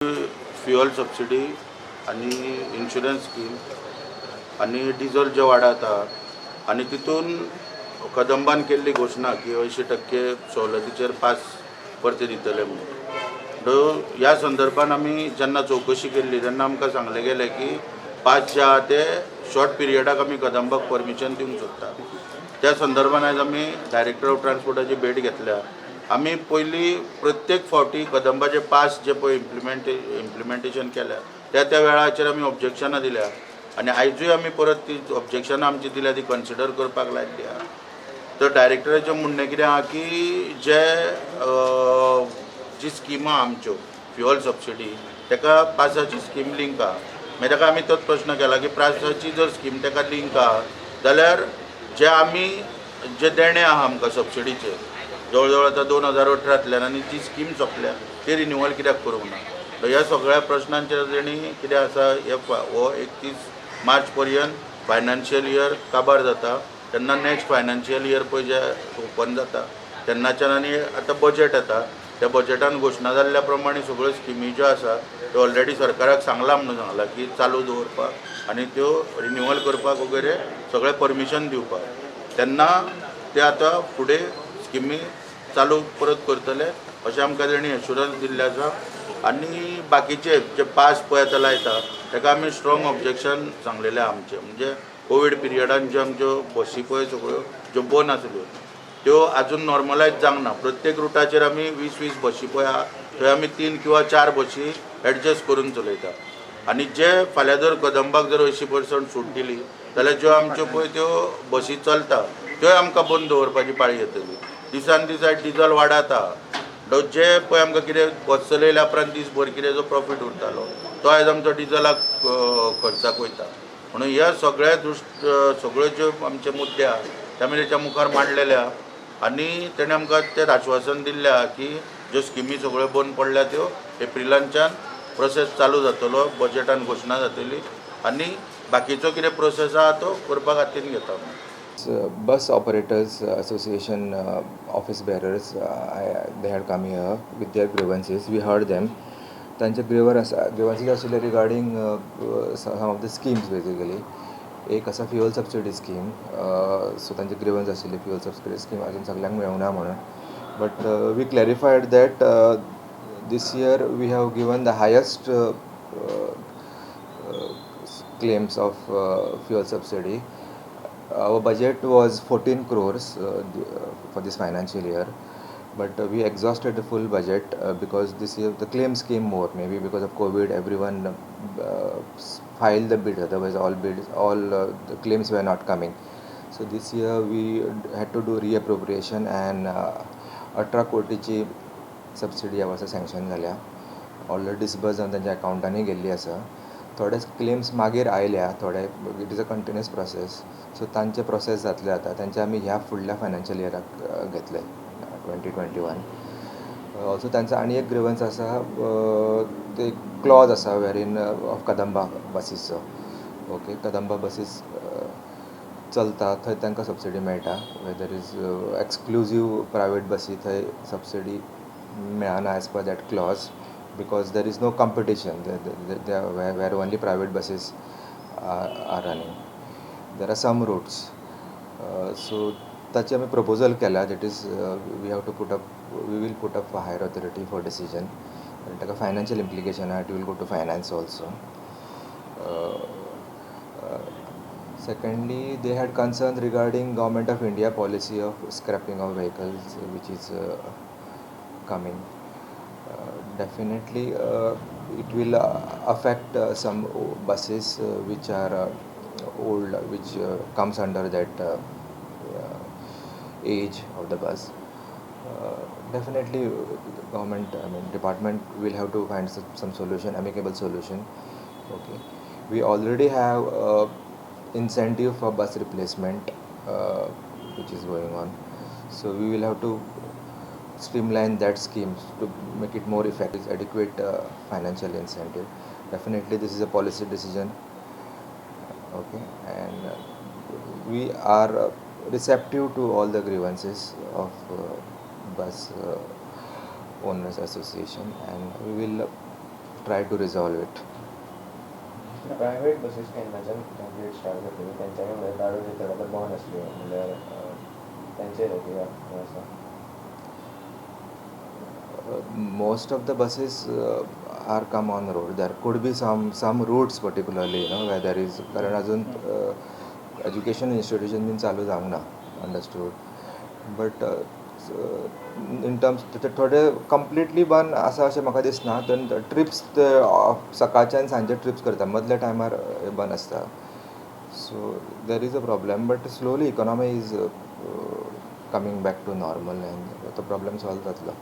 Fuel subsidy आनी insurance scheme आनी diesel जे वाडत आहा आनी तितून कदंबान केल्ली घोशणा की 80% सवलतीचेर पास परते दितले म्हणून. ह्या संदर्भान आमी जेन्ना चवकशी केल्ली तेन्ना आमकां सांगलें गेलें की पास जे आहा ते शॉर्ट पिरियडाक आमी कदंबाक परमिशन दिवंक सोदता. त्या संदर्भान आयज आमी डायरेक्टर ऑफ ट्रान्सपोर्टाची भेट घेतल्या. आमी पयलीं प्रत्येक फावटी कदंबाचे पास जे पळय इम्प्लिमेंटेशन केल्या, त्या त्या वेळाचेर आमी ऑब्जेक्शनां दिल्या आनी आयजूय आमी परत ती ऑब्जेक्शनां आमची दिल्या, ती कन्सिडर करपाक लायल्ली आहा. तर डायरेक्टराचें म्हणणें कितें आहा की जे जी स्किमां आमच्यो फ्युअल सबसिडी ताका पासाची स्कीम लिंक आहा. मागीर ताका आमी तोच प्रश्न केला की पासाची जर स्कीम ताका लिंक आहा जाल्यार जे आमी जे देणें आहा आमकां सबसिडीचेर जवळ जवळ आतां 2018तल्यान आनी जी स्कीम सोंपल्या ती रिन्युअल कित्याक करूंक ना? तर ह्या सगळ्या प्रश्नांचेर तेणी कितें आसा हे हो 31 मार्च पर्यंत फायनान्शियल इयर काबार जाता, तेन्ना नेक्स्ट फायनान्शियल इयर पळय जे ओपन जाता तेन्नाच्यान आनी आतां बजेट येता, त्या बजेटान घोशणा जाल्ल्या प्रमाणे सगळ्यो स्किमी ज्यो आसा त्यो ऑलरेडी सरकाराक सांगलां म्हणून सांगलां की चालू दवरपाक आनी त्यो रिन्युअल करपाक वगैरे सगळें परमिशन दिवपाक, तेन्ना ते आतां फुडें स्किमी चालू परत करतले अशें आमकां तेणी एश्युरन्स दिल्लें आसा. आनी बाकीचे जे पास पळय आतां लायता ताका आमी स्ट्रॉंग ऑब्जेक्शन सांगलेलें आहा आमचें. म्हणजे कोवीड पिरियडान ज्यो आमच्यो बसी पळय सगळ्यो ज्यो बंद आसल्यो त्यो आजून नॉर्मलायज जावंक ना. प्रत्येक रुटाचेर आमी 20 20 बशी पळय आहा, थंय आमी तीन किंवा चार बशी एडजस्ट करून चलयता. आनी जे फाल्यां जर कदंबाक जर 80% सूट दिली जाल्यार ज्यो आमच्यो पळय त्यो बसी चलता त्योय आमकां बंद दवरपाची पाळी येतली. दिसान दीस आयज डिजल वाडत आहा. जे पळय आमकां कितें बस चलयल्या उपरांत दीसभर कितें जो प्रॉफीट उरतालो तो आयज आमचो डिजलाक खर्चाक वयता. म्हणून ह्या सगळ्या दृश्ट सगळ्यो ज्यो आमचे मुद्दे आहा ते आमी तेच्या मुखार मांडलेले आहा आनी तेणें आमकां तें आश्वासन दिल्लें आहा की ज्यो स्किमी सगळ्यो बंद पडल्या त्यो एप्रिलांच्यान प्रोसेस चालू जातलो, बजेटान घोशणा जातली आनी बाकीचो कितें प्रोसेस आहा तो करपाक हातीन घेता. Bus operators association office bearers, they had come here with their grievances. We heard them. तांचे ग्रिवर आसा, ग्रिवन्सीस आशिल्ले regarding some of the schemes. Basically एक आसा फ्युअल सबसिडी स्कीम. सो तांचे ग्रिवन्स आशिल्ले फ्युअल सबसिडी स्कीम अजून सगल्यांक मेळूंक ना म्हणून, but we clarified that this year we have given the highest claims of fuel subsidy. Our budget was 14 crores for this financial year, but we exhausted the full budget because this year the claims came more. Maybe because of COVID, everyone filed the bid. Otherwise, all bids, all the claims were not coming. So this year we had to do reappropriation and 18 कोटीची subsidy ह्या वर्सा sanction जाल्या, already disburse जावन तांच्या अकावंटांनी गेल्ली आसा. थोडे claims मागीर आयल्या, थोडे it is a continuous process, so तांचे प्रोसेस जातले आतां, तांचे आमी ह्या फुडल्या फायनान्शियल इयराक घेतले, 2021. ऑल्सो तांचो आनी एक ग्रिवन्स आसा, ते क्लॉज आसा वेर इन ऑफ कदंबा बसीसचो. ओके, कदंबा बसीस चलता थंय तांकां सबसिडी मेळटा, there is exclusive private बसी, थंय सबसिडी मेळना as per that clause because there is no competition where only private buses are running. There are some routes. So ताचे आमी प्रपोजल केला, that is we have to put up we will put up for higher authority for decision. आनी ताका financial implication आहा, it will go to finance also. Secondly, they had concern regarding Government of India policy of scrapping of vehicles which is coming. Definitely it will affect some buses which are old, which comes under that age of the bus. Definitely the government, I mean department, will have to find some solution, amicable solution. Okay, we already have incentive for bus replacement which is going on, so we will have to streamline that scheme to make it more effective, adequate financial incentive. Definitely this is a policy decision. Okay, and we are receptive to all the grievances of bus owners association and we will try to resolve it. Private buses केन्नाच्यान rate start जातली तेंच्यांनी? म्हणल्यार गाडयो थोड्यो आतां बंद आसल्यो म्हणल्यार तेंचेर कितें आसा? Most of the buses are come on road. There could be some routes particularly where there is, कारण अजून एज्युकेशन इन्स्टिट्यूशन बीन चालू जावंक ना, अंडरस्टूड, बट इन टर्म्स थोडे कंप्लिटली बंद आसा अशें म्हाका दिसना. ट्रिप्स ते सकाळचे आनी सांजचे ट्रिप्स करता, मदल्या टायमार बंद आसता. So there is a problem, but slowly economy is coming back to normal and तो प्रॉब्लम सॉल्व जातलो.